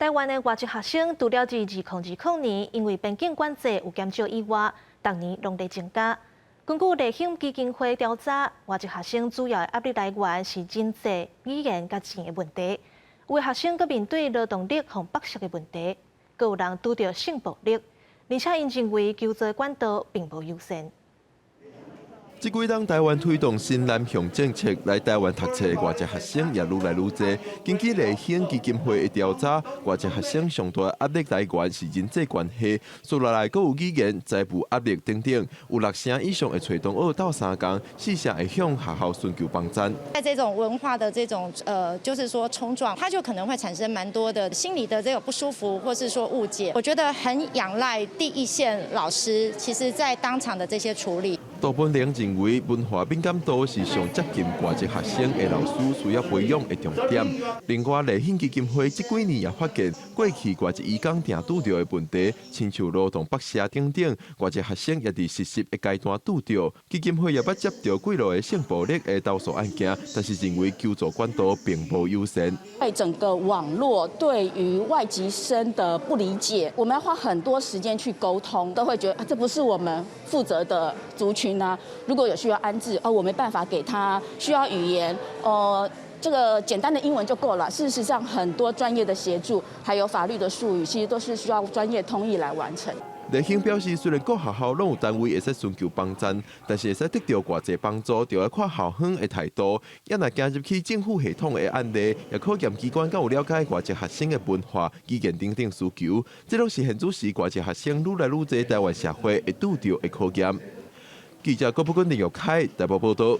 台灣的外籍學生除了佇2020年因為邊境管制有減少以外，逐年攏佇增加。根據麗興基金會調查，外籍學生主要的壓力來源是人際、語言佮錢的問題。有的學生閣面對勞動力予剝削的問題，閣有人拄著性暴力，而且𪜶認為求助管道並無優先。這幾冬台灣推動新南向政策，來台灣讀冊的外籍學生也愈來愈濟。根據麗興基金會的調查，外籍學生上大壓力來源是人際關係，紲落來閣有語言、財務壓力等等。有六成以上會揣同學鬥相共，四成會向學校尋求幫贊。在這種文化的這種就是說衝撞，它就可能會產生蠻多的心理的這個不舒服，或是說誤解。我覺得很仰賴第一線老師，其實在當場的這些處理。杜本玲認為，文化敏感度是上接近外籍學生的老師需要培養的重點。另外，麗興基金會這幾年也發現，過去外籍移工定拄著的問題，親像勞動剝削等等，外籍學生也佇實習的階段拄著。基金會也捌接著幾落個性暴力的投訴案件，但是認為求助管道並無優先。在整個網絡對於外籍生的不理解，我們要花很多時間去溝通，都會覺得啊，這不是我們負責的族群啊。如果有需要安置，哦，我沒辦法給他需要語言，哦，這個簡單的英文就夠了。事實上，很多專業的協助，還有法律的術語，其實都是需要專業通譯來完成。麗興表示，雖然各學校攏有單位會使尋求幫贊，但是會使得著偌濟幫助，就愛看校方的態度。也若行入去政府系統的案例，也考驗機關敢有了解外籍學生的文化、語言等等需求。這攏是現此時外籍學生愈來愈濟台灣社會會拄著的考驗。記者郭寶君、林玉凱台北報道。